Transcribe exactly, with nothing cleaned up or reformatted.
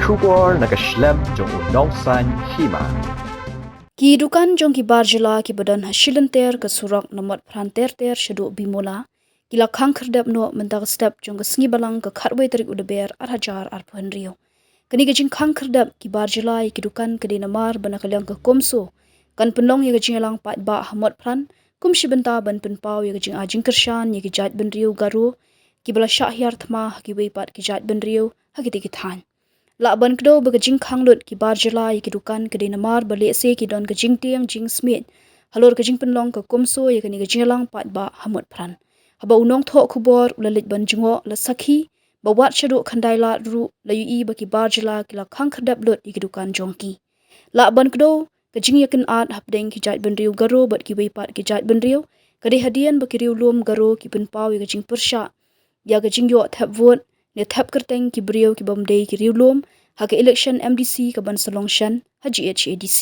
Khubor na ka shlem jong u Nongsaiñ Hima. Ki dukan jong ki bar jylla kiba don ha shilynter ka surok na Motphran ter ter shaduh Bimula, ki la khang khyrdep noh mynta ka step jong ka sngi Balang ka khatwei tarik u Lber ar hajar arphew hynriew. Kane ka jingkhang khyrdep ki bar jylla ïa ki dukan ka dei namar ba na ka liang ka CoMSO kan pynlong ïa ka jingïalang paidbah ha Motphran kum shi bynta ban pynpaw ïa ka jingai jingkyrshan ïa ki jaitbynriew Garo kiba la shah hiar thma ha kiwei pat ki jaitbynriew ha kitei ki thaiñ. Lah ban kdew ba ka jingkhang lut ki bar jylla ïa ki dukan ka dei namar ba lehse ki don ka jingtieng jingsmiej halor ka jingpynlong ka CoMSO ïa kane ka jingïalang paidbah ha Motphran. Haba u nongthoh khubor u la leit ban jngoh, la sakhi ba wat shaduh khyndai lad ruh la ïohi ba ki bar jylla ki la khang khyrdep lut ïa ki dukan jong ki. Lah ban kdew ka jingïakynad hapdeng ki jaitbynriew Garo bad kiwei pat ki jaitbynriew ka dei hadien ba ki riewlum Garo ki pynpaw ïa ka jingpyrshah ïa ka jingïoh thep vote ne thep kyrteng ki briew kibym dei ki riewlum ha ka election MDC kaban sa long shen ha GHADC.